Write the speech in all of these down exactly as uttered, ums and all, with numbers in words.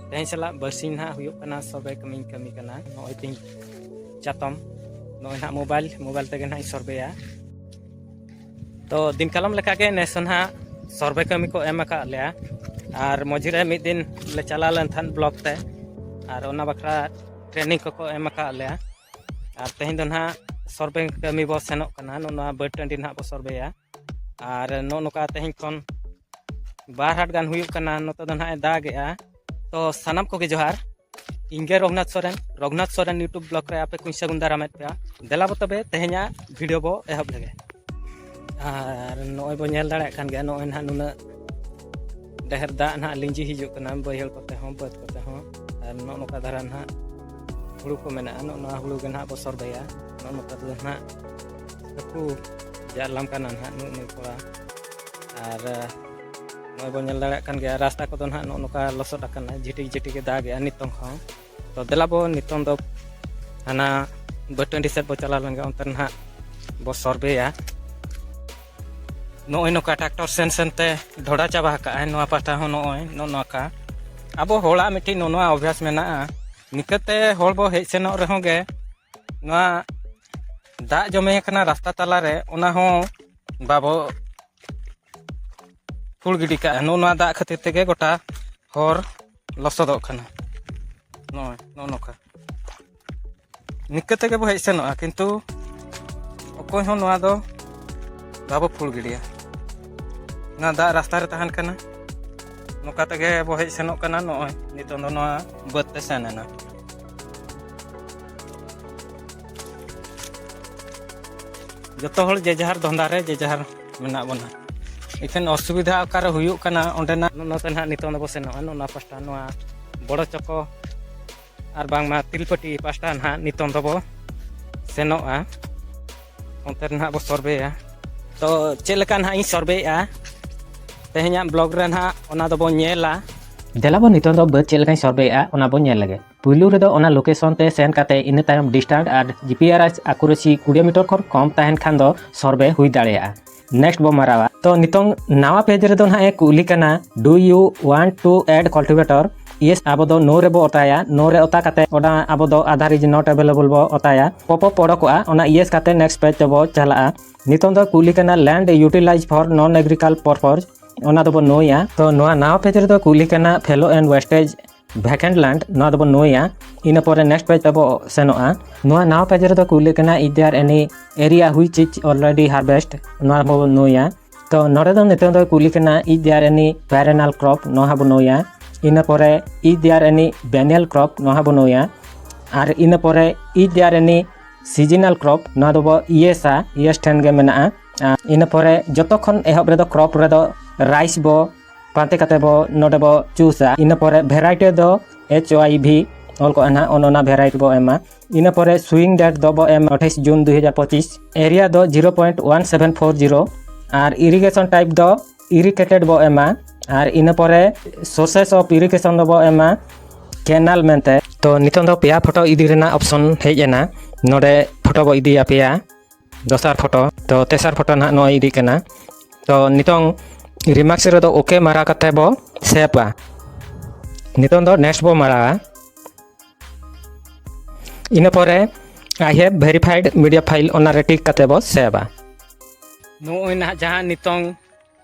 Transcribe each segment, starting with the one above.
ᱛᱮᱦᱮᱧ ᱥᱟᱞᱟᱜ ᱵᱟᱨᱥᱤᱧ ᱱᱟᱦᱟᱜ ᱦᱩᱭᱩᱜ ᱠᱟᱱᱟ ᱥᱚᱨᱵᱮ ᱠᱟᱹᱢᱤᱧ ᱠᱟᱹᱢᱤ ᱠᱟᱱᱟ᱾ ᱱᱚᱜᱼᱚᱭ ᱛᱤᱧ ᱪᱟᱛᱚᱢ, ᱱᱚᱜᱼᱚᱭ ᱱᱟᱦᱟᱜ ᱢᱳᱵᱟᱭᱤᱞ, ᱢᱳᱵᱟᱭᱤᱞ ᱛᱮᱜᱮ ᱱᱟᱦᱟᱜ ᱤᱧ ᱥᱚᱨᱵᱮᱭᱟ᱾ ᱛᱚ ᱫᱤᱱ ᱠᱟᱞᱚᱢ ᱞᱮᱠᱟᱜᱮ ᱱᱮᱥ ᱦᱚᱸ ᱱᱟᱦᱟᱜ ᱥᱚᱨᱵᱮ ᱠᱟᱹᱢᱤ ᱠᱚ ᱮᱢ ᱟᱠᱟᱫ ᱞᱮᱭᱟ, ᱟᱨ ᱢᱚᱡᱽᱨᱮ ᱢᱤᱫ ᱫᱤᱱ ᱞᱮ ᱪᱟᱞᱟᱣ ᱞᱮᱱ ᱛᱟᱦᱮᱸᱫ ᱵᱞᱚᱠ ᱛᱮ, ᱟᱨ ᱚᱱᱟ ᱵᱟᱠᱷᱨᱟ ᱴᱨᱮᱱᱤᱝ ᱠᱚᱠᱚ ᱮᱢ ᱟᱠᱟᱫ ᱞᱮᱭᱟ᱾ ᱟᱨ ᱛᱮᱦᱮᱧ ᱫᱚ ᱱᱟᱦᱟᱜ ᱥᱚᱨᱵᱮ ᱠᱟᱹᱢᱤ ᱵᱚ ᱥᱮᱱᱚᱜ ᱠᱟᱱᱟ, ᱱᱚᱜᱼᱚ ᱱᱚᱣᱟ ᱵᱟᱹᱫᱽ ᱴᱟᱺᱰᱤ ᱱᱟᱦᱟᱜ ᱵᱚ ᱥᱚᱨᱵᱮᱭᱟ᱾ ᱟᱨ ᱱᱚᱜᱼᱚ ᱱᱚᱝᱠᱟ ᱛᱮᱦᱮᱧ ᱠᱷᱚᱱ ᱵᱟᱨ ᱦᱟᱴ ᱜᱟᱱ ᱦᱩᱭᱩᱜ ᱠᱟᱱᱟ, ᱱᱚᱛᱮ ᱫᱚ ᱱᱟᱦᱟᱜ ᱮ ᱫᱟᱜᱮᱜᱼᱟ᱾ ᱛᱚ ᱥᱟᱱᱟᱢ ᱠᱚᱜᱮ ᱡᱚᱦᱟᱨ, ᱤᱧ ᱜᱮ ᱨᱚᱜᱷᱩᱱᱟᱛᱷ ᱥᱚᱨᱮᱱ, ᱨᱚᱜᱷᱩᱱᱟᱛᱷ ᱥᱚᱨᱮᱱ YouTube ᱵᱞᱚᱜ ᱨᱮ ᱟᱯᱮ ᱠᱚᱧ ᱥᱟᱹᱜᱩᱱ ᱫᱟᱨᱟᱢᱮᱫ ᱯᱮᱭᱟ᱾ ᱫᱮᱞᱟ ᱵᱚ ᱛᱚᱵᱮ ᱛᱮᱦᱮᱧᱟᱜ ᱵᱷᱤᱰᱤᱭᱳ ᱵᱚ ᱮᱦᱚᱵ ᱞᱮᱜᱮ᱾ ᱟᱨ ᱱᱚᱜᱼᱚᱭ ᱵᱚ ᱧᱮᱞ ᱫᱟᱲᱮᱭᱟᱜ ᱠᱟᱱ ᱜᱮᱭᱟ, ᱱᱚᱜᱼᱚᱭ ᱱᱟᱦᱟᱜ ᱱᱩᱱᱟᱹᱜ ᱰᱷᱮᱨ ᱫᱟᱜ ᱱᱟᱦᱟᱜ ᱞᱤᱸᱡᱤ ᱦᱤᱡᱩᱜ ᱠᱟᱱᱟ ᱵᱟᱹᱭᱦᱟᱹᱲ ᱠᱚᱛᱮ ᱦᱚᱸ, ᱵᱟᱹᱫᱽ ᱠᱚᱛᱮ ᱦᱚᱸ᱾ ᱟᱨ ᱱᱚᱜᱼᱚ ᱱᱚᱝᱠᱟ ᱫᱷᱟᱨᱟ ᱱᱟᱦᱟᱜ ᱦᱩᱲᱩ ᱠᱚ ᱢᱮᱱᱟᱜᱼᱟ, ᱱᱚᱜᱼᱚ ᱱᱚᱣᱟ ᱦᱩᱲᱩ ᱜᱮ ᱱᱟᱦᱟᱜ ᱵᱚ ᱥᱚᱨᱵᱮᱭᱟ᱾ ᱱᱚᱜᱼᱚ ᱱᱚᱝᱠᱟ ᱛᱮᱫᱚ ᱱᱟᱦᱟᱜ ᱦᱟᱹᱠᱩ ᱡᱟᱞᱟᱢ ᱠᱟᱱᱟ ᱱᱟᱦᱟᱜ ᱱᱩᱜ ᱱᱩᱭ ᱠᱚᱲᱟ᱾ ᱟᱨ ᱱᱚᱜᱼᱚᱭ ᱵᱚᱱ ᱧᱮᱞ ᱫᱟᱲᱮᱭᱟᱜ ᱠᱟᱱ ᱜᱮᱭᱟ, ᱨᱟᱥᱛᱟ ᱠᱚᱫᱚ ᱱᱟᱦᱟᱜ ᱱᱚᱜᱼᱚ ᱱᱚᱝᱠᱟ ᱞᱚᱥᱚᱫ ᱟᱠᱟᱱᱟ, ᱡᱷᱤᱴᱤᱠ ᱡᱷᱤᱴᱤᱠ ᱮ ᱫᱟᱜᱮᱜᱼᱟ ᱱᱤᱛᱚᱝ ᱦᱚᱸ᱾ ᱛᱚ ᱫᱮᱞᱟ ᱵᱚ ᱱᱤᱛᱚᱝ ᱫᱚ ᱦᱟᱱᱟ ᱵᱟᱹᱫᱽ ᱴᱟᱺᱰᱤ ᱥᱮᱫ ᱵᱚ ᱪᱟᱞᱟᱣ ᱞᱮᱱ ᱜᱮ, ᱚᱱᱛᱮ ᱱᱟᱦᱟᱜ ᱵᱚ ᱥᱚᱨᱵᱮᱭᱟ᱾ ᱱᱚᱜᱼᱚᱭ ᱱᱚᱝᱠᱟ ᱴᱨᱟᱠᱴᱚᱨ ᱥᱮᱱ ᱥᱮᱱ ᱛᱮ ᱰᱷᱚᱰᱟ ᱪᱟᱵᱟ ᱟᱠᱟᱜᱼᱟᱭ ᱱᱚᱣᱟ ᱯᱟᱦᱴᱟ ᱦᱚᱸ᱾ ᱱᱚᱜᱼᱚᱭ ᱱᱚᱜᱼᱚ ᱱᱚᱝᱠᱟ ᱟᱵᱚ ᱦᱚᱲᱟᱜ ᱢᱤᱫᱴᱤᱡ ᱱᱚᱜᱼᱚ ᱱᱚᱣᱟ ᱚᱵᱷᱭᱟᱥ ᱢᱮᱱᱟᱜᱼᱟ, ᱱᱤᱠᱟᱹᱛᱮ ᱦᱚᱲ ᱵᱚ ᱦᱮᱡ ᱥᱮᱱᱚᱜ ᱨᱮᱦᱚᱸ ᱜᱮ ᱱᱚᱣᱟ ᱫᱟᱜ ᱡᱚᱢᱮ ᱟᱠᱟᱱᱟ ᱨᱟᱥᱛᱟ ᱛᱟᱞᱟᱨᱮ, ᱚᱱᱟ ᱦᱚᱸ ᱵᱟᱵᱚ ᱯᱷᱩᱲ ᱜᱤᱰᱤ ᱠᱟᱜᱼᱟ᱾ ᱱᱚᱜᱼᱚ ᱱᱚᱣᱟ ᱫᱟᱜ ᱠᱷᱟᱹᱛᱤᱨ ᱛᱮᱜᱮ ᱜᱚᱴᱟ ᱦᱚᱨ ᱞᱚᱥᱚᱫᱚᱜ ᱠᱟᱱᱟ᱾ ᱱᱚᱜᱼᱚᱭ ᱱᱚᱜᱼᱚ ᱱᱚᱝᱠᱟ ᱱᱤᱠᱟᱹ ᱛᱮᱜᱮ ᱵᱚ ᱦᱮᱡ ᱥᱮᱱᱚᱜᱼᱟ, ᱠᱤᱱᱛᱩ ᱚᱠᱚᱭ ᱦᱚᱸ ᱱᱚᱣᱟ ᱫᱚ ᱵᱟᱵᱚ ᱯᱷᱩᱲ ᱜᱤᱰᱤᱭᱟ᱾ ᱱᱚᱣᱟ ᱫᱟᱜ ᱨᱟᱥᱛᱟ ᱨᱮ ᱛᱟᱦᱮᱱ ᱠᱟᱱᱟ, ᱱᱚᱝᱠᱟ ᱛᱮᱜᱮ ᱵᱚ ᱦᱮᱡ ᱥᱮᱱᱚᱜ ᱠᱟᱱᱟ᱾ ᱱᱚᱜᱼᱚᱭ ᱱᱤᱛᱚᱝ ᱫᱚ ᱱᱚᱣᱟ ᱵᱟᱹᱫᱽ ᱛᱮ ᱥᱮᱱ ᱮᱱᱟ᱾ ᱡᱚᱛᱚ ᱦᱚᱲ ᱡᱮ ᱡᱟᱦᱟᱨ ᱫᱷᱚᱱᱫᱟ ᱨᱮ ᱡᱮ ᱡᱟᱦᱟᱨ ᱢᱮᱱᱟᱜ ᱵᱚᱱᱟ᱾ ᱮᱠᱷᱮᱱ ᱚᱥᱩᱵᱤᱫᱷᱟ ᱚᱠᱟᱨᱮ ᱦᱩᱭᱩᱜ ᱠᱟᱱᱟ ᱚᱸᱰᱮᱱᱟᱜ᱾ ᱱᱚᱛᱮ ᱱᱟᱦᱟᱜ ᱱᱤᱛᱚᱝ ᱫᱚᱵᱚ ᱥᱮᱱᱚᱜᱼᱟ, ᱱᱚᱣᱟ ᱯᱟᱥᱴᱟ, ᱱᱚᱣᱟ ᱵᱚᱲᱚ ᱪᱚᱠᱚ ᱟᱨ ᱵᱟᱝᱢᱟ ᱛᱤᱞᱯᱟᱹᱴᱤ ᱯᱟᱥᱴᱟ ᱱᱟᱦᱟᱜ ᱱᱤᱛᱚᱝ ᱫᱚᱵᱚ ᱥᱮᱱᱚᱜᱼᱟ᱾ ᱚᱱᱛᱮ ᱨᱮ ᱱᱟᱦᱟᱜ ᱵᱚ ᱥᱚᱨᱵᱮᱭᱟ᱾ ᱛᱚ ᱪᱮᱫ ᱞᱮᱠᱟ ᱱᱟᱦᱟᱜ ᱤᱧ ᱥᱚᱨᱵᱮᱭᱮᱫᱼᱟ ᱛᱮᱦᱮᱧᱟᱜ ᱵᱞᱚᱜ ᱨᱮ ᱱᱟᱦᱟᱜ, ᱚᱱᱟ ᱫᱚᱵᱚ ᱧᱮᱞᱟ᱾ ᱫᱮᱞᱟ ᱵᱚ ᱱᱤᱛᱚᱝ ᱫᱚ ᱵᱟᱹᱫᱽ ᱪᱮᱫ ᱞᱮᱠᱟᱧ ᱥᱚᱨᱵᱮᱭᱮᱫᱼᱟ ᱚᱱᱟ ᱵᱚ ᱧᱮᱞ ᱞᱮᱜᱮ᱾ ᱯᱩᱭᱞᱩ ᱨᱮᱫᱚ ᱚᱱᱟ ᱞᱳᱠᱮᱥᱚᱱ ᱛᱮ ᱥᱮᱱ ᱠᱟᱛᱮ ᱤᱱᱟᱹ ᱛᱟᱭᱚᱢ ᱰᱤᱥᱴᱟᱱᱥ ᱟᱨ ᱡᱤ ᱯᱤ ᱟᱨ ᱮᱥ ᱟᱠᱩᱨᱮᱥᱤ ᱠᱩᱲᱤ ᱢᱤᱴᱟᱨ ᱠᱷᱚᱱ ᱠᱚᱢ ᱛᱟᱦᱮᱱ ᱠᱷᱟᱱ ᱫᱚ ᱥᱚᱨᱵᱮ ᱦᱩᱭ ᱫᱟᱲᱮᱭᱟᱜᱼᱟ᱾ ᱱᱮᱠᱥᱴ ᱵᱚ ᱢᱟᱨᱟᱣᱟ᱾ ᱛᱚ ᱱᱤᱛᱚᱝ ᱱᱟᱣᱟ ᱯᱮᱡᱽ ᱨᱮᱫᱚ ᱱᱟᱦᱟᱜ ᱮ ᱠᱩᱞᱤ ᱠᱟᱱᱟ, "Do you want to add cultivator?" Yes ᱟᱵᱚ ᱫᱚ ᱱᱳ ᱨᱮᱵᱚ ᱚᱛᱟᱭᱟ᱾ ᱱᱳ ᱨᱮ ᱚᱛᱟ ᱠᱟᱛᱮ ᱚᱱᱟ ᱟᱵᱚ ᱫᱚ ᱟᱫᱷᱟᱨ ᱤᱡᱽ ᱱᱚᱴ ᱮᱵᱮᱞᱮᱵᱚᱞ ᱵᱚ ᱚᱛᱟᱭᱟ᱾ ᱯᱚᱯ ᱟᱯ ᱚᱰᱚᱠᱚᱜᱼᱟ, ᱚᱱᱟ ᱤᱭᱮᱥ ᱠᱟᱛᱮ ᱱᱮᱠᱥᱴ ᱯᱮᱡᱽ ᱛᱮᱵᱚ ᱪᱟᱞᱟᱜᱼᱟ᱾ ᱱᱤᱛᱚᱝ ᱫᱚ ᱠᱩᱞᱤ ᱠᱟᱱᱟ land utilized for non agricultural purpose, ᱚᱱᱟ ᱫᱚᱵᱚ ᱱᱳᱭᱟ᱾ ᱛᱚ ᱱᱚᱣᱟ ᱱᱟᱣᱟ ᱯᱮᱡᱽ ᱨᱮᱫᱚ ᱠᱩᱞᱤ ᱠᱟᱱᱟ fallow and wastage vacant land, ᱱᱚᱣᱟ ᱫᱚᱵᱚ ᱱᱳᱭᱟ᱾ ᱤᱱᱟᱹ ᱯᱚᱨᱮ ᱱᱮᱠᱥᱴ ᱯᱮᱡᱽ ᱛᱮᱵᱚ ᱥᱮᱱᱚᱜᱼᱟ᱾ ᱱᱚᱣᱟ ᱱᱟᱣᱟ ᱯᱮᱡᱽ ᱨᱮᱫᱚ ᱠᱩᱞᱤ ᱠᱟᱱᱟ is there any area which is already harvest, ᱱᱚᱣᱟ ᱵᱚ ᱱᱳᱭᱟ᱾ ᱛᱚ ᱱᱚᱰᱮ ᱫᱚ ᱱᱤᱛᱚᱝ ᱫᱚ ᱠᱩᱞᱤ ᱠᱟᱱᱟ is there any perennial crop, ᱱᱚᱣᱟ ᱦᱚᱸᱵᱚ ᱱᱳᱭᱟ᱾ ᱤᱱᱟᱹ ᱯᱚᱨᱮ is there any biennial crop, ᱱᱚᱣᱟ ᱦᱚᱸᱵᱚ ᱱᱳᱭᱟ᱾ ᱟᱨ ᱤᱱᱟᱹ ᱯᱚᱨᱮ is there any seasonal crop, ᱱᱚᱣᱟ ᱫᱚᱵᱚ ᱤᱭᱮᱥᱟ, ᱤᱭᱮᱥ ᱴᱷᱮᱱ ᱜᱮ ᱢᱮᱱᱟᱜᱼᱟ᱾ ᱟᱨ ᱤᱱᱟᱹ ᱯᱚᱨᱮ ᱡᱚᱛᱚ ᱠᱷᱚᱱ ᱮᱦᱚᱵ ᱨᱮᱫᱚ ᱠᱨᱚᱯ ᱨᱮᱫᱚ ᱨᱟᱭᱤᱥ ᱵᱚ ᱯᱟᱱᱛᱮ ᱠᱟᱛᱮ ᱵᱚ ᱱᱚᱰᱮ ᱵᱚ ᱪᱩᱥᱟ᱾ ᱤᱱᱟᱹ ᱯᱚᱨᱮ ᱵᱷᱮᱨᱟᱭᱴᱤ ᱫᱚ ᱮᱪ ᱳᱣᱟᱭ ᱵᱷᱤ ᱚᱞ ᱠᱚᱜᱼᱟ ᱱᱟᱦᱟᱜ, ᱚᱱ ᱚᱱᱟ ᱵᱷᱮᱨᱟᱭᱴᱤ ᱵᱚ ᱮᱢᱟ᱾ ᱤᱱᱟᱹ ᱯᱚᱨᱮ ᱥᱩᱭᱤᱝ ᱰᱮᱴ ᱫᱚᱵᱚ ᱮᱢᱟ ᱟᱴᱷᱟᱥ ᱡᱩᱱ ᱫᱩ ᱦᱟᱡᱟᱨ ᱯᱚᱸᱪᱤᱥ᱾ ᱮᱨᱤᱭᱟ ᱫᱚ zero point one seven four zero. ᱟᱨ ᱤᱨᱤᱜᱮᱥᱚᱱ ᱴᱟᱭᱤᱯ ᱫᱚ ᱤᱨᱤᱜᱮᱴᱮᱰ ᱵᱚ ᱮᱢᱟ᱾ ᱟᱨ ᱤᱱᱟᱹ ᱯᱚᱨᱮ ᱥᱳᱨᱥᱮᱥ ᱚᱯᱷ ᱤᱨᱤᱜᱮᱥᱚᱱ ᱫᱚᱵᱚ ᱮᱢᱟ ᱠᱮᱱᱟᱞ ᱢᱮᱱᱛᱮ᱾ ᱛᱚ ᱱᱤᱛᱚᱝ ᱫᱚ ᱯᱮᱭᱟ ᱯᱷᱳᱴᱳ ᱤᱫᱤ ᱨᱮᱱᱟᱜ ᱚᱯᱥᱚᱱ ᱦᱮᱡ ᱮᱱᱟ᱾ ᱱᱚᱰᱮ ᱯᱷᱳᱴᱳ ᱵᱚ ᱤᱫᱤᱭᱟ ᱯᱮᱭᱟ, ᱫᱚᱥᱟᱨ ᱯᱷᱳᱴᱳ᱾ ᱛᱚ ᱛᱮᱥᱟᱨ ᱯᱷᱳᱴᱳ ᱱᱟᱦᱟᱜ ᱱᱚᱜᱼᱚᱭ ᱤᱫᱤᱜ ᱠᱟᱱᱟ᱾ ᱛᱚ ᱱᱤᱛᱚᱝ ᱨᱤᱢᱟᱨᱠᱥ ᱨᱮᱫᱚ ᱳᱠᱮ ᱢᱟᱨᱟ ᱠᱟᱛᱮ ᱵᱚ ᱥᱮᱵᱷᱟ᱾ ᱱᱤᱛᱚᱝ ᱫᱚ ᱱᱮᱠᱥᱴ ᱵᱚ ᱢᱟᱨᱟᱣᱟ᱾ ᱤᱱᱟᱹ ᱯᱚᱨᱮ I have verified media file, ᱚᱱᱟ ᱨᱮ ᱴᱤᱠ ᱠᱟᱛᱮ ᱵᱚ ᱥᱮᱵᱷᱟ᱾ ᱱᱚᱜᱼᱚᱭ ᱱᱟᱦᱟᱜ ᱡᱟᱦᱟᱸ ᱱᱤᱛᱚᱝ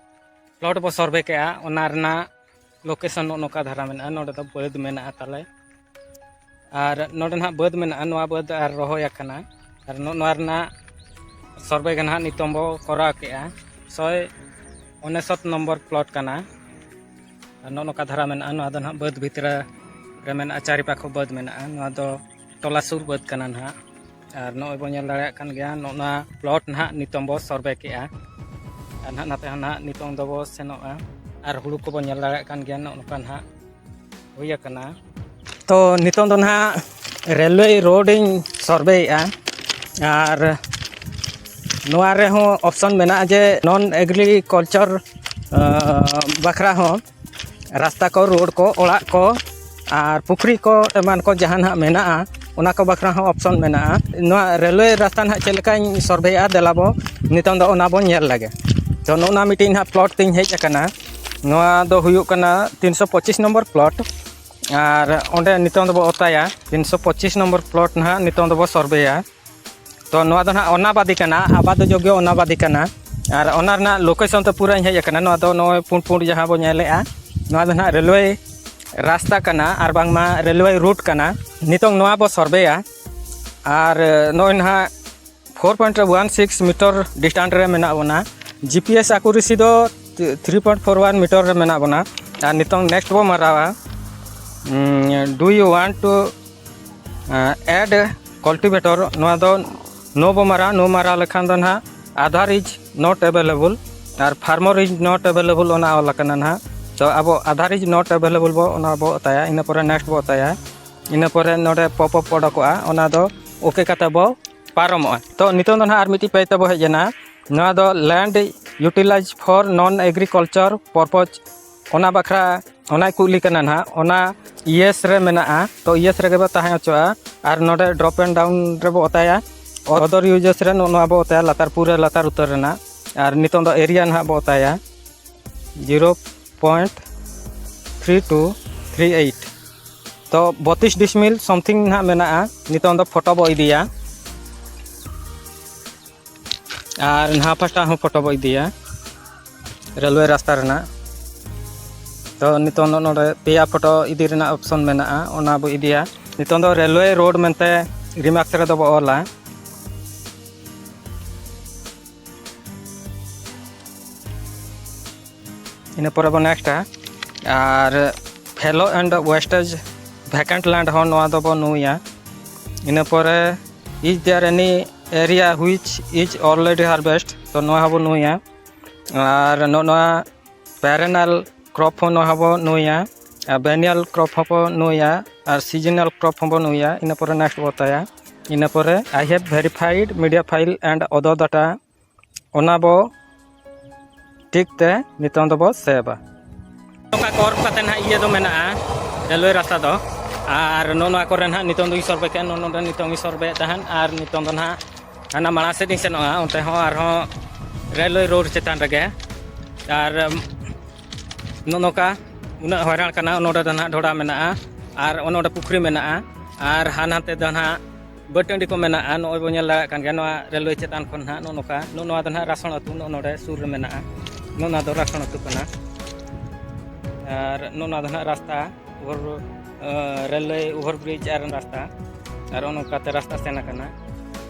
ᱯᱞᱚᱴ ᱵᱚ ᱥᱚᱨᱵᱷᱮ ᱠᱮᱜᱼᱟ, ᱚᱱᱟ ᱨᱮᱱᱟᱜ ᱞᱳᱠᱮᱥᱚᱱ ᱱᱚᱜᱼᱚ ᱱᱚᱝᱠᱟ ᱫᱷᱟᱨᱟ ᱢᱮᱱᱟᱜᱼᱟ᱾ ᱱᱚᱰᱮ ᱫᱚ ᱵᱟᱹᱫᱽ ᱢᱮᱱᱟᱜᱼᱟ ᱛᱟᱞᱮ, ᱟᱨ ᱱᱚᱰᱮ ᱱᱟᱦᱟᱜ ᱵᱟᱹᱫᱽ ᱢᱮᱱᱟᱜᱼᱟ, ᱱᱚᱣᱟ ᱵᱟᱹᱫᱽ ᱟᱨ ᱨᱚᱦᱚᱭ ᱟᱠᱟᱱᱟ᱾ ᱟᱨ ᱱᱚᱜᱼᱚ ᱱᱚᱣᱟ ᱨᱮᱱᱟᱜ ᱥᱚᱨᱵᱷᱮ ᱜᱮ ᱱᱟᱦᱟᱜ ᱱᱤᱛᱚᱝ ᱵᱚ ᱠᱚᱨᱟᱣ ᱠᱮᱜᱼᱟ᱾ ᱥᱚᱭ ᱩᱱᱤᱥᱚᱛ ᱱᱚᱢᱵᱚᱨ ᱯᱞᱚᱴ ᱠᱟᱱᱟ᱾ ᱟᱨ ᱱᱚᱜᱼᱚ ᱱᱚᱝᱠᱟ ᱫᱷᱟᱨᱟ ᱢᱮᱱᱟᱜᱼᱟ᱾ ᱱᱚᱣᱟ ᱫᱚ ᱱᱟᱦᱟᱜ ᱵᱟᱹᱫᱽ ᱵᱷᱤᱛᱨᱤ ᱨᱮ ᱢᱮᱱᱟᱜᱼᱟ, ᱪᱟᱨᱤ ᱯᱟᱠᱷᱚ ᱵᱟᱹᱫᱽ ᱢᱮᱱᱟᱜᱼᱟ᱾ ᱱᱚᱣᱟ ᱫᱚ ᱴᱚᱞᱟ ᱥᱩᱨ ᱵᱟᱹᱫᱽ ᱠᱟᱱᱟ ᱱᱟᱦᱟᱜ᱾ ᱟᱨ ᱱᱚᱜᱼᱚᱭ ᱵᱚᱱ ᱧᱮᱞ ᱫᱟᱲᱮᱭᱟᱜ ᱠᱟᱱ ᱜᱮᱭᱟ, ᱱᱚᱜᱼᱚ ᱱᱚᱣᱟ ᱯᱞᱚᱴ ᱱᱟᱦᱟᱜ ᱱᱤᱛᱚᱝ ᱵᱚ ᱥᱚᱨᱵᱷᱮ ᱠᱮᱜᱼᱟ᱾ ᱟᱨ ᱱᱟᱦᱟᱜ ᱱᱟᱛᱮ ᱦᱚᱸ ᱱᱟᱦᱟᱜ ᱱᱤᱛᱚᱝ ᱫᱚᱵᱚ ᱥᱮᱱᱚᱜᱼᱟ᱾ ᱟᱨ ᱦᱩᱲᱩ ᱠᱚᱵᱚᱱ ᱧᱮᱞ ᱫᱟᱲᱮᱭᱟᱜ ᱠᱟᱱ ᱜᱮᱭᱟ, ᱱᱚᱜᱼᱚ ᱱᱚᱝᱠᱟ ᱱᱟᱦᱟᱜ ᱦᱩᱭ ᱟᱠᱟᱱᱟ᱾ ᱛᱚ ᱱᱤᱛᱚᱝ ᱫᱚ ᱱᱟᱦᱟᱜ ᱨᱮᱞᱣᱮ ᱨᱳᱰ ᱤᱧ ᱥᱚᱨᱵᱷᱮᱭᱮᱫᱼᱟ᱾ ᱟᱨ ᱱᱚᱣᱟ ᱨᱮᱦᱚᱸ ᱚᱯᱥᱚᱱ ᱢᱮᱱᱟᱜᱼᱟ ᱡᱮ ᱱᱚᱱ ᱮᱜᱽᱨᱤᱠᱚᱞᱪᱟᱨ ᱵᱟᱠᱷᱨᱟ ᱦᱚᱸ ᱨᱟᱥᱛᱟ ᱠᱚ, ᱨᱳᱰ ᱠᱚ, ᱚᱲᱟᱜ ᱠᱚ ᱟᱨ ᱯᱩᱠᱷᱨᱤ ᱠᱚ ᱮᱢᱟᱱ ᱠᱚ ᱡᱟᱦᱟᱸ ᱱᱟᱦᱟᱜ ᱢᱮᱱᱟᱜᱼᱟ, ᱚᱱᱟ ᱠᱚ ᱵᱟᱠᱷᱨᱟ ᱦᱚᱸ ᱚᱯᱥᱚᱱ ᱢᱮᱱᱟᱜᱼᱟ᱾ ᱱᱚᱣᱟ ᱨᱮᱞᱣᱮ ᱨᱟᱥᱛᱟ ᱱᱟᱦᱟᱜ ᱪᱮᱫ ᱞᱮᱠᱟᱧ ᱥᱚᱨᱵᱷᱮᱭᱟ, ᱫᱮᱞᱟ ᱵᱚ ᱱᱤᱛᱚᱝ ᱫᱚ ᱚᱱᱟ ᱵᱚᱱ ᱧᱮᱞ ᱞᱮᱜᱮ᱾ ᱛᱚ ᱱᱚᱜᱼᱚ ᱱᱟ ᱢᱤᱫᱴᱤᱡ ᱱᱟᱦᱟᱜ ᱯᱞᱚᱴ ᱛᱤᱧ ᱦᱮᱡ ᱟᱠᱟᱱᱟ᱾ ᱱᱚᱣᱟ ᱫᱚ ᱦᱩᱭᱩᱜ ᱠᱟᱱᱟ ᱛᱤᱱᱥᱚ ᱯᱚᱸᱪᱤᱥ ᱱᱚᱢᱵᱚᱨ ᱯᱞᱚᱴ᱾ ᱟᱨ ᱚᱸᱰᱮ ᱱᱤᱛᱚᱝ ᱫᱚᱵᱚ ᱚᱛᱟᱭᱟ, ᱛᱤᱱᱥᱚ ᱯᱚᱸᱪᱤᱥ ᱱᱚᱢᱵᱚᱨ ᱯᱞᱚᱴ ᱱᱟᱦᱟᱜ ᱱᱤᱛᱚᱝ ᱫᱚᱵᱚ ᱥᱚᱨᱵᱷᱮᱭᱟ᱾ ᱛᱚ ᱱᱚᱣᱟ ᱫᱚ ᱱᱟᱦᱟᱜ ᱚᱱᱟᱵᱟᱫᱤ ᱠᱟᱱᱟ, ᱟᱵᱟᱫ ᱡᱳᱜᱽᱭᱚ ᱚᱱᱟᱵᱟᱫᱤ ᱠᱟᱱᱟ᱾ ᱟᱨ ᱚᱱᱟ ᱨᱮᱱᱟᱜ ᱞᱳᱠᱮᱥᱚᱱ ᱛᱮ ᱯᱩᱨᱟᱹᱧ ᱦᱮᱡ ᱟᱠᱟᱱᱟ᱾ ᱱᱚᱣᱟ ᱫᱚ ᱱᱚᱜᱼᱚᱭ ᱯᱩᱸᱰ ᱯᱩᱸᱰ ᱡᱟᱦᱟᱸ ᱵᱚ ᱧᱮᱞᱮᱫᱼᱟ, ᱱᱚᱣᱟ ᱫᱚ ᱱᱟᱦᱟᱜ ᱨᱮᱞᱣᱮ ᱨᱟᱥᱛᱟ ᱠᱟᱱᱟ, ᱟᱨ ᱵᱟᱝᱢᱟ ᱨᱮᱞᱣᱮ ᱨᱩᱴ ᱠᱟᱱᱟ᱾ ᱱᱤᱛᱚᱝ ᱱᱚᱣᱟ ᱵᱚ ᱥᱚᱨᱵᱷᱮᱭᱟ᱾ ᱟᱨ ᱱᱚᱜᱼᱚᱭ ᱱᱟᱦᱟᱜ four point one six meter distance ᱨᱮ ᱢᱮᱱᱟᱜ ᱵᱚᱱᱟ᱾ GPS accuracy ᱫᱚ three point four one meter ᱨᱮ ᱢᱮᱱᱟᱜ ᱵᱚᱱᱟ᱾ ᱟᱨ ᱱᱤᱛᱚᱝ ᱱᱮᱠᱥᱴ ᱵᱚ ᱢᱟᱨᱟᱣᱟ, do you want to add cultivator? ᱱᱚᱣᱟ ᱫᱚ ᱱᱳ ᱵᱚ ᱢᱟᱨᱟ, ᱱᱳ ᱢᱟᱨᱟ ᱞᱮᱠᱷᱟᱱ ᱫᱚ ᱱᱟᱦᱟᱜ Aadhaar is not available R farmer is not available ᱚᱱᱟ ᱚᱞ ᱟᱠᱟᱱᱟ ᱱᱟᱦᱟᱜ᱾ ᱛᱚ ᱟᱵᱚ Aadhaar is not available ᱵᱚ ᱚᱱᱟ ᱵᱚ ᱚᱛᱟᱭᱟ, ᱤᱱᱟᱹ ᱯᱚᱨᱮ ᱱᱮᱠᱥᱴ ᱵᱚ ᱚᱛᱟᱭᱟ, ᱤᱱᱟᱹ ᱯᱚᱨᱮ ᱱᱚᱰᱮ ᱯᱚᱯ ᱟᱯ ᱚᱰᱚᱠᱚᱜᱼᱟ, ᱚᱱᱟ ᱫᱚ ᱳᱠᱮ ᱠᱟᱛᱮ ᱵᱚ ᱯᱟᱨᱚᱢᱚᱜᱼᱟ᱾ ᱛᱚ ᱱᱤᱛᱚᱝ ᱫᱚ ᱱᱟᱦᱟᱜ ᱟᱨ ᱢᱤᱫᱴᱤᱡ ᱯᱮᱡᱽ ᱛᱮᱵᱚ ᱦᱮᱡ ᱮᱱᱟ᱾ ᱱᱚᱣᱟ ᱫᱚ land utilized for non agriculture purpose, ᱚᱱᱟ ᱵᱟᱠᱷᱨᱟ ᱚᱱᱟᱭ ᱠᱩᱞᱤ ᱠᱟᱱᱟ ᱱᱟᱦᱟᱜ, ᱚᱱᱟ ᱭᱮᱥ ᱨᱮ ᱢᱮᱱᱟᱜᱼᱟ᱾ ᱛᱚ ᱭᱮᱥ ᱨᱮᱜᱮ ᱵᱚ ᱛᱟᱦᱮᱸ ᱦᱚᱪᱚᱜᱼᱟ᱾ ᱟᱨ ᱱᱚᱰᱮ ᱰᱨᱚᱯ ᱮᱱᱰ ᱰᱟᱣᱩᱱ ᱨᱮᱵᱚ ᱚᱛᱟᱭᱟ, ᱚᱫᱚᱨ ᱭᱩᱡᱮᱥ ᱨᱮ ᱱᱚᱜᱼᱚ ᱱᱚᱣᱟ ᱵᱚ ᱚᱛᱟᱭᱟ, ᱞᱟᱛᱟᱨ, ᱯᱩᱨᱟᱹ ᱞᱟᱛᱟᱨ ᱩᱛᱟᱹᱨ ᱨᱮᱱᱟᱜ᱾ ᱟᱨ ᱱᱤᱛᱚᱝ ᱫᱚ ᱮᱨᱤᱭᱟ ᱱᱟᱦᱟᱜ ᱵᱚ ᱚᱛᱟᱭᱟ, zero point three two three eight᱾ ᱛᱚ ᱵᱚᱛᱤᱥ ᱰᱤᱥᱢᱤᱞ ᱥᱚᱢᱛᱷᱤᱝ ᱱᱟᱦᱟᱜ ᱢᱮᱱᱟᱜᱼᱟ᱾ ᱱᱤᱛᱚᱝ ᱫᱚ ᱯᱷᱳᱴᱳ ᱵᱚ ᱤᱫᱤᱭᱟ᱾ ᱟᱨ ᱱᱟᱦᱟᱜ ᱯᱟᱦᱴᱟ ᱦᱚᱸ ᱯᱷᱳᱴᱳ ᱵᱚ ᱤᱫᱤᱭᱟ ᱨᱮᱞᱣᱮ ᱨᱟᱥᱛᱟ ᱨᱮᱱᱟᱜ᱾ ᱛᱚ ᱱᱤᱛᱚᱝ ᱫᱚ ᱱᱚᱰᱮ ᱯᱮᱭᱟ ᱯᱷᱳᱴᱳ ᱤᱫᱤ ᱨᱮᱱᱟᱜ ᱚᱯᱥᱚᱱ ᱢᱮᱱᱟᱜᱼᱟ, ᱚᱱᱟ ᱵᱚ ᱤᱫᱤᱭᱟ᱾ ᱱᱤᱛᱚᱝ ᱫᱚ ᱨᱮᱞᱣᱮ ᱨᱳᱰ ᱢᱮᱱᱛᱮ ᱨᱤᱢᱟᱨᱠᱥ ᱨᱮᱫᱚ ᱵᱚ ᱚᱞᱟ᱾ ᱤᱱᱟᱹ ᱯᱚᱨᱮ ᱵᱚ ᱱᱮᱠᱥᱴᱟ᱾ ᱟᱨ fallow and wastage vacant land ᱦᱚᱸ ᱱᱚᱣᱟ ᱫᱚᱵᱚ ᱱᱩᱭᱟ᱾ ᱤᱱᱟᱹ ᱯᱚᱨᱮ, is there any area which is already harvest? ᱛᱚ ᱱᱚᱣᱟ ᱦᱚᱸᱵᱚ ᱱᱩᱭᱟ᱾ ᱟᱨ ᱱᱚᱜᱼᱚ ᱱᱚᱣᱟ perennial ᱠᱨᱚᱯ ᱦᱚᱸ ᱱᱚᱣᱟ ᱦᱚᱸᱵᱚ ᱱᱩᱭᱟ, ᱟᱨ ᱵᱮᱱᱤᱭᱟᱞ ᱠᱨᱚᱯ ᱦᱚᱸᱵᱚ ᱱᱩᱭᱟ, ᱟᱨ ᱥᱤᱡᱚᱱᱟᱞ ᱠᱨᱚᱯ ᱦᱚᱸᱵᱚ ᱱᱩᱭᱟ᱾ ᱤᱱᱟᱹ ᱯᱚᱨᱮ ᱱᱮᱠᱥᱴ ᱵᱚ ᱚᱛᱟᱭᱟ᱾ ᱤᱱᱟᱹ ᱯᱚᱨᱮ I have verified media file and other data, ᱚᱱᱟ ᱵᱚ ᱴᱤᱠ ᱛᱮ ᱱᱤᱛᱚᱝ ᱫᱚᱵᱚ ᱥᱮᱵᱟ᱾ ᱱᱚᱝᱠᱟ ᱠᱚᱨᱵ ᱠᱟᱛᱮ ᱱᱟᱦᱟᱜ ᱤᱭᱟᱹ ᱫᱚ ᱢᱮᱱᱟᱜᱼᱟ, ᱨᱮᱞᱣᱮ ᱨᱟᱥᱛᱟ ᱫᱚ᱾ ᱟᱨ ᱱᱚᱜᱼᱚ ᱱᱚᱣᱟ ᱠᱚᱨᱮ ᱱᱟᱦᱟᱜ ᱱᱤᱛᱚᱝ ᱫᱚᱧ ᱥᱚᱨᱵᱷᱮ ᱠᱮᱫᱼᱟ, ᱱᱚᱜᱼᱚ ᱱᱚᱰᱮ ᱱᱤᱛᱚᱝ ᱤᱧ ᱥᱚᱨᱵᱷᱮᱭᱮᱫ ᱛᱟᱦᱮᱱ, ᱟᱨ ᱱᱤᱛᱚᱝ ᱫᱚ ᱱᱟᱦᱟᱜ ᱦᱟᱱᱟ ᱢᱟᱲᱟᱝ ᱥᱮᱫ ᱤᱧ ᱥᱮᱱᱚᱜᱼᱟ, ᱚᱱᱛᱮ ᱦᱚᱸ ᱟᱨᱦᱚᱸ ᱨᱮᱞᱣᱮ ᱨᱳᱰ ᱪᱮᱛᱟᱱ ᱨᱮᱜᱮ᱾ ᱟᱨ ᱱᱚᱜᱼᱚ ᱱᱚᱝᱠᱟ ᱩᱱᱟᱹᱜ ᱦᱚᱭᱨᱟᱱ ᱠᱟᱱᱟ᱾ ᱱᱚᱰᱮ ᱫᱚ ᱱᱟᱦᱟᱜ ᱰᱷᱚᱰᱟ ᱢᱮᱱᱟᱜᱼᱟ, ᱟᱨ ᱚᱱᱮ ᱚᱸᱰᱮ ᱯᱩᱠᱷᱨᱤ ᱢᱮᱱᱟᱜᱼᱟ, ᱟᱨ ᱦᱟᱱᱟ ᱦᱟᱱᱛᱮ ᱫᱚ ᱱᱟᱦᱟᱜ ᱵᱟᱹᱫ ᱴᱟᱺᱰᱤ ᱠᱚ ᱢᱮᱱᱟᱜᱼᱟ᱾ ᱱᱚᱜᱼᱚᱭ ᱵᱚᱱ ᱧᱮᱞ ᱫᱟᱲᱮᱭᱟᱜ ᱠᱟᱱ ᱜᱮᱭᱟ, ᱱᱚᱣᱟ ᱨᱮᱞᱣᱮ ᱪᱮᱛᱟᱱ ᱠᱷᱚᱱ ᱱᱟᱦᱟᱜ ᱱᱚᱜᱼᱚ ᱱᱚᱝᱠᱟ, ᱱᱚᱜᱼᱚ ᱱᱚᱣᱟ ᱫᱚ ᱱᱟᱦᱟᱜ ᱨᱟᱥᱚᱱ ᱟᱹᱛᱩ, ᱱᱚᱜᱼᱚ ᱱᱚᱰᱮ ᱥᱩᱨ ᱨᱮ ᱢᱮᱱᱟᱜᱼᱟ᱾ ᱱᱚᱜᱼᱚ ᱱᱚᱣᱟ ᱫᱚ ᱨᱟᱥᱚᱱ ᱟᱹᱛᱩ ᱠᱟᱱᱟ᱾ ᱟᱨ ᱱᱚᱜᱼᱚ ᱱᱚᱣᱟ ᱫᱚ ᱱᱟᱦᱟᱜ ᱨᱟᱥᱛᱟ, ᱚᱵᱷᱟᱨ, ᱟᱸ, ᱨᱮᱞᱣᱮ ᱚᱵᱷᱟᱨ ᱵᱨᱤᱡᱽ ᱟᱨ ᱨᱟᱥᱛᱟ, ᱟᱨ ᱱᱚᱜᱼᱚ ᱱᱚᱝᱠᱟᱛᱮ ᱨᱟᱥᱛᱟ ᱥᱮᱱ ᱟᱠᱟᱱᱟ᱾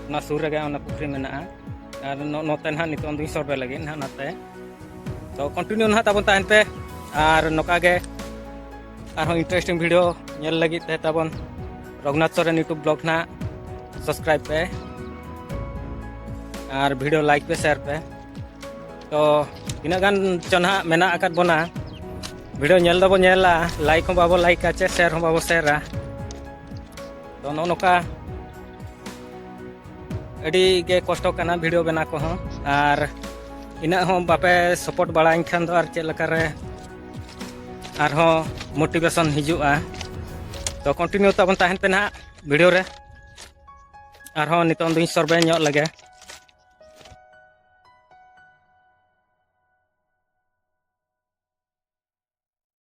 ᱚᱱᱟ ᱥᱩᱨ ᱨᱮᱜᱮ ᱚᱱᱟ ᱯᱩᱠᱷᱨᱤ ᱢᱮᱱᱟᱜᱼᱟ᱾ ᱟᱨ ᱱᱚ-, ᱱᱚᱛᱮ ᱱᱟᱦᱟᱜ ᱱᱤᱛᱚᱝ ᱫᱚᱧ ᱥᱚᱨᱵᱷᱮ ᱞᱟᱹᱜᱤᱫ ᱱᱟᱦᱟᱜ ᱱᱟᱛᱮ᱾ ᱛᱚ continue ᱱᱟᱦᱟᱜ ᱛᱟᱵᱚᱱ ᱛᱟᱦᱮᱱ ᱯᱮ, ᱟᱨ ᱱᱚᱝᱠᱟ ᱜᱮ ᱟᱨᱦᱚᱸ interesting video ᱧᱮᱞ ᱞᱟᱹᱜᱤᱫ ᱛᱮ ᱛᱟᱵᱚᱱ ᱨᱚᱜᱷᱩᱱᱟᱛᱷ ᱥᱚᱨᱮᱱ YouTube vlog ᱱᱟᱦᱟᱜ subscribe ᱯᱮ, ᱟᱨ video like ᱯᱮ, share ᱯᱮ᱾ ᱛᱚ ᱛᱤᱱᱟᱹᱜ ᱜᱟᱱ ᱪᱚ ᱱᱟᱦᱟᱜ ᱢᱮᱱᱟᱜ ᱟᱠᱟᱫ ᱵᱚᱱᱟ, video ᱧᱮᱞ ᱫᱚᱵᱚ ᱧᱮᱞᱟ, like ᱦᱚᱸ ᱵᱟᱵᱚ ᱞᱟᱭᱤᱠᱟ ᱪᱮ share ᱦᱚᱸ ᱵᱟᱵᱚ ᱥᱮᱭᱟᱨᱟ᱾ ᱛᱚ ᱱᱚᱜᱼᱚ ᱱᱚᱝᱠᱟ ᱟᱹᱰᱤ ᱜᱮ ᱠᱚᱥᱴᱚ ᱠᱟᱱᱟ video ᱵᱮᱱᱟᱣ ᱠᱚᱦᱚᱸ, ᱟᱨ ᱤᱱᱟᱹᱜ ᱦᱚᱸ ᱵᱟᱯᱮ support ᱵᱟᱲᱟᱧ ᱠᱷᱟᱱ ᱫᱚ ᱟᱨ ᱪᱮᱫ ᱞᱮᱠᱟᱨᱮ ᱟᱨᱦᱚᱸ motivation ᱦᱤᱡᱩᱜᱼᱟ᱾ ᱛᱚ continue ᱛᱟᱵᱚᱱ ᱛᱟᱦᱮᱱ ᱯᱮ ᱱᱟᱦᱟᱜ video ᱨᱮ, ᱟᱨᱦᱚᱸ ᱱᱤᱛᱚᱝ ᱫᱚᱧ ᱥᱚᱨᱵᱷᱮ ᱧᱚᱜ ᱞᱮᱜᱮ᱾